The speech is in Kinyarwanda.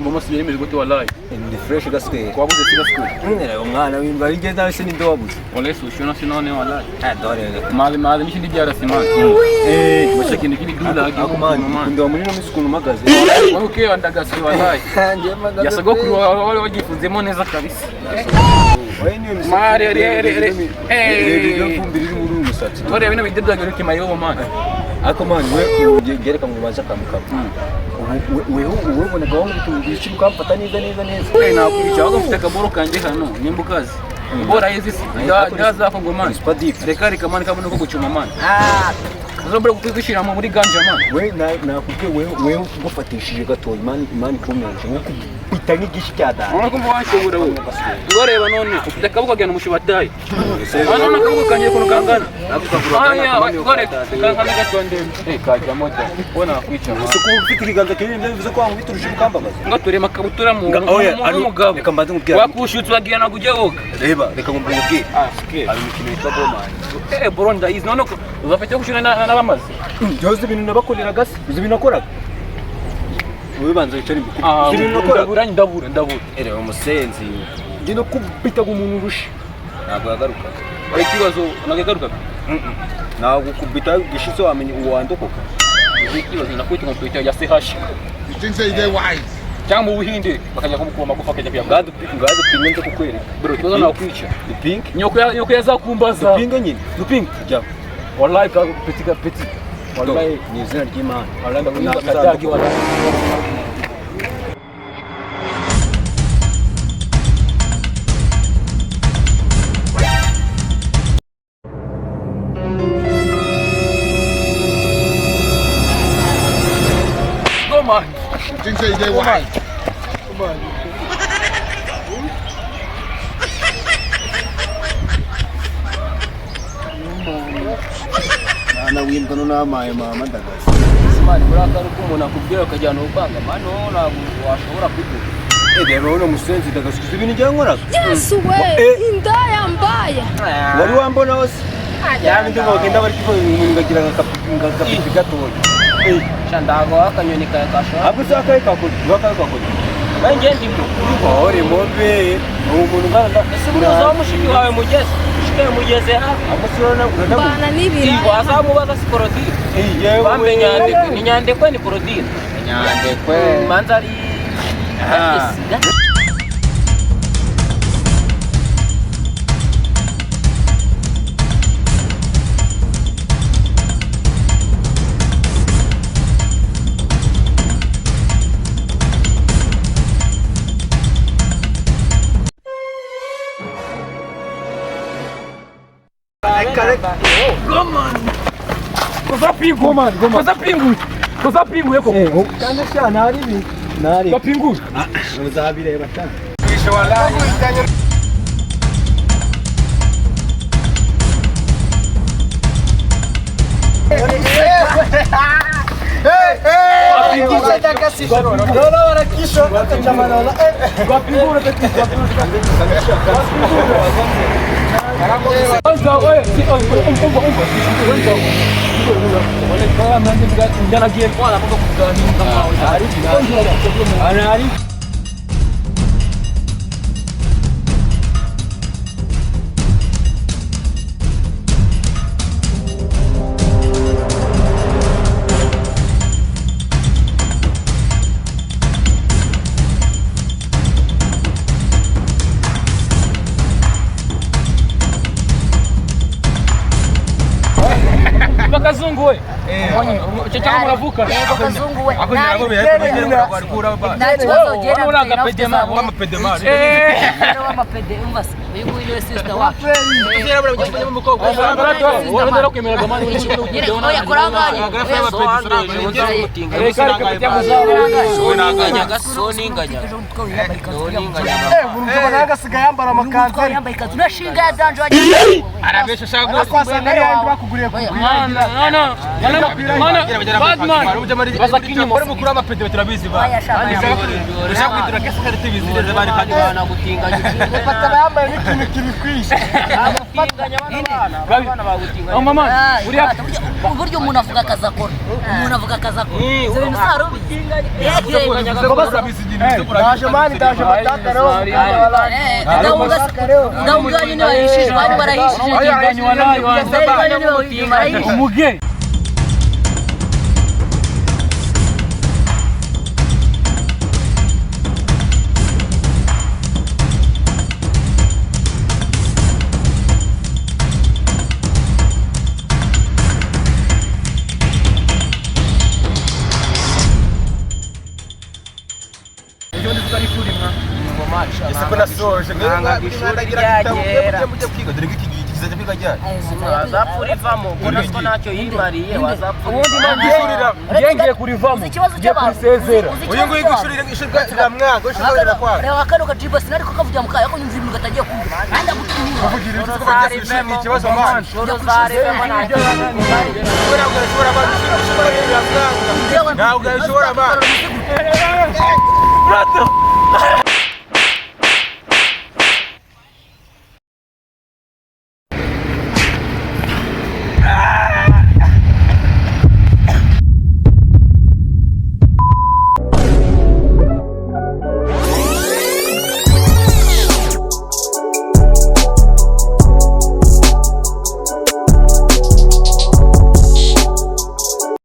Mama siyemeje gute wallahi? Ni fresh gaswera. Kwabuze si gaswera. Nyine umwana w'imbwa igenda se ninde wabuze? Wallahi sushona sinone wallahi. Ah, dore. Mali mali mishi ndibyara simani. Basha kintu kibidula. Ako man, ndaba muri no misi ukuntu mpagaze. Wowe ukiwa ndagasi wallahi. Njye mpagaze. Yasogokuru wawe wagifunzemo neza kabisa. Oye, niyo misatsi. Mari, re, re, re. Reba iryo vumbi riri muri uyu musatsi. Bariya bino bidebyaga kimayobo man. Ariko man, we gereka mu banza akamukama. Weho ubonaga wangu bitungisha ukamfata neza neza neza. Eh, nakwica ahubwo mfite akaboro kanjye hano nimba ukazi. Bora izi si. Da za Kongo man. Super deep. Reka reka man, kabone ko gucuma man. Uzobora kukwishyira muri ganja man. We nakubwiye, wewe ugufatishije gatoya imani imani kumenje nk'ukubita nk'igishi cya dada. Urabona ko washobora wowe. Urareba none ufite akaboko kagenda umushibatari. Hano n'akaboko kanjye ukuntu kangana. Aya, gore kankana gatonde. Eh, kajya moto. Wowe nakwica man. Ese kuba ufite ikiganza kinini bivuze ko wankubita ukambabaza? Ngo turema akabutura mu Oya, mugabo. Reka mbanze nkubwire. Wakushutse wagira na kujya woga. Reba, reka nkubwire. Ah, sikia. Hari umukino witwa Bomani. Eh, bro, ndayizi none ko uzafite gushina n'abamazi. Byose ibintu nabakoreraga se uzi ibintu nakoraga? Wowe banza wicare imbere. Ah, Uzi ibintu nakoraga? ndabura ndabura ndabura. Ereba umusenzi. Ndi no kubitaga umuntu urusha. Ntabwo yagaruka. Oya, ikibazo nagagaruka. Ntabwo kubita gishitse wamenya uwandokoka. Ikibazo nakwita kompiyuta ya CH. You think say they wise? Cyangwa mu Buhinde bakajya kumukura amagufa akajya kuyagura. Ngaho dupinge nze kukwereka. Bro, ikibazo nakwica. Dupinge? Nyoko ya nyoko yazakumbaza. Dupinge nyine. Dupinge. Jya. Wallahi ka petit ka petit. Wallahi Ni izina ry'Imana. Wallahi ndakunyuza Ntabwo kadagi uzandokoka. wallahi. Go man. You think say they wise? Mwana w'imbwa no namaye mama ndagasa. Imana muri aka rugo umuntu akubwira ukajyana ubanga man, wowe ntabwo washobora kubyuka. Eh, reba uno musenzi ndagasukiza ibintu njye nkoraga. Yesu we, indaya mbaya. Wari wambona hose? Yaba ndi ngo bagenda bari kuvuga ngo ngagira ngakapipi gatoya. Eh, Sha ndago akanyoni kawe kashobora. Ahubwo se akaye kakora, akaye kakora. Nanjye ndimo. Uri mubi, ni umuntu ungana. Ese buriya uzaba mushiki wawe mugeze? Mushiki wawe mugeze ha? Ahubwo se urabona uranamu. Bana n'ibiraya. Wazamubaza si Korodine. Eh, yewe. Bambe Nyandekwe, ni Nyandekwe ni Korodine. Nyandekwe. Manza ari Ah. Koza pingu. Koza pingu. Koza pingu yeko. Kandi sha ntari ibi. Ntari. Koza pingu. Uzabireba cyane. Kwanza wewe si umva umva. Kwanza wale kaya mnande ndanagiye kwa napoka kuganira kama Ari. Bakazungu we. Cyangwa muravuka. Yego kazungu we. Nta kibazo ugera. Wowe uri agapedema, w'amapede umva se uyu nguyu niwe sister wacu. Wowe ndarakwemeraga man. Oya kuranganye. Reka reka petit Agasigaye yambara amakanzu. Yambaye ikanzu nashinga ya danje wagiye. Arabesha shaka Wasanga ari yandi bakuguriye ku No no. Mana mana badman baza kinyuma. Bari mukuru w'amapede turabizi ba. Oya, shaka Ushaka kwitira kese kandi tubizi neza bari kandi banagutinganya. Fata yambaye n'ikintu kibikwishe. Bagutinganya bano bana. Bano bagutinganya. Oh mama, uriya uburyo umuntu avuga akazi akora, umuntu avuga akazi akora, ibyo bintu si arubizi. Ndaje mani, ndaje matakareho. Ndawuganye niba yishije, bari barahishije. Umutinganyi walayi wanjye. Ndawuganye niba barahishije. Umuge. Ese ko nasoje mwandagira igitabo mujye mujye kwiga dore ko iki gihe kizajya kwiga ryari. Wazapfa urivamo ubona ko ntacyo yimariye, wazapfa. Ubundi nanjye ngiye kurivamo. Uzi ikibazo Ngiye cy'abantu? kurisezera. Uzi Uyu ikibazo nguyu cy'abantu? ishuri ishuri riramwanga, ishuri rirakwanga. Reba kano kajibasi nari kukavugira mu kayo ko nyumva ibintu gatangiye kumva nanjye agutinyura. Kuvugira ibyo kuko kujya ku ishuri ni ikibazo man. Uzarivemo ntacyo. Ntabwo yashobora man, ishuri riramwanga. Ntabwo yashobora man. Brother.